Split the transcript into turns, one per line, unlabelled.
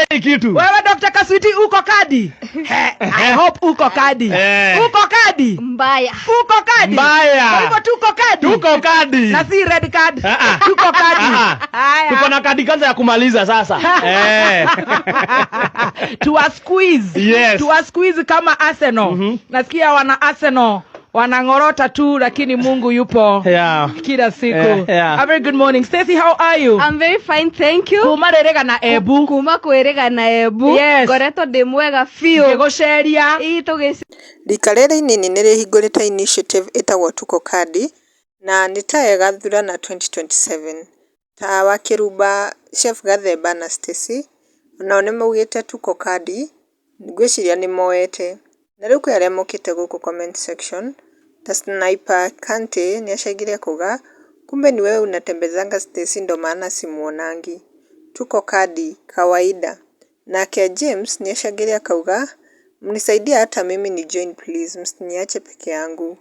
Hii kitu.
Wewe Dr. Kaswiti uko kadi? He, I hope uko kadi.
Eh.
Uko kadi?
Mbaya.
Uko kadi?
Mbaya.
Kwa hivyo tuko kadi.
Tuko kadi.
Na si red card.
Ah, ah.
Tuko kadi.
Ah, ah.
Haya.
Tuko na kadi kwanza ya kumaliza sasa. Eh.
Tuwa squeeze.
Yes.
Tuwa squeeze kama Arsenal. Nasikia wana Arsenal wanang'orota tu lakini Mungu yupo kila siku.
Yeah.
A very good morning. Stacy, how are you?
I'm very fine, thank you.
Kuma rĩrĩga na Embu.
Kuma kwĩrĩga na Embu.
Yes.
Ngoretwo ndĩ mwega biũ.
Ngĩgũceria.
Ii tũgĩc
Rika rĩrĩ inini nĩ rĩhingũrĩte initiative ĩtagwo Tuko Kadi na nĩ ta ĩgathurana 2027. Ta Wakĩrumba, Chef Gathemba na Stacy onao nĩ maugĩte Tuko Kadi, ngwĩciria nĩ moete. Na rĩu kwĩ arĩa mokĩte gũkũ comment section ta Sniper Kante nĩ acangire kuga kumbe ni wewe unatembezanga Stacy ndo maana simuonangi. Tuko Kadi kawaida. Nake James nĩ acangire akauga mnisaidie hata mimi ni join please, msiniache peke yangu.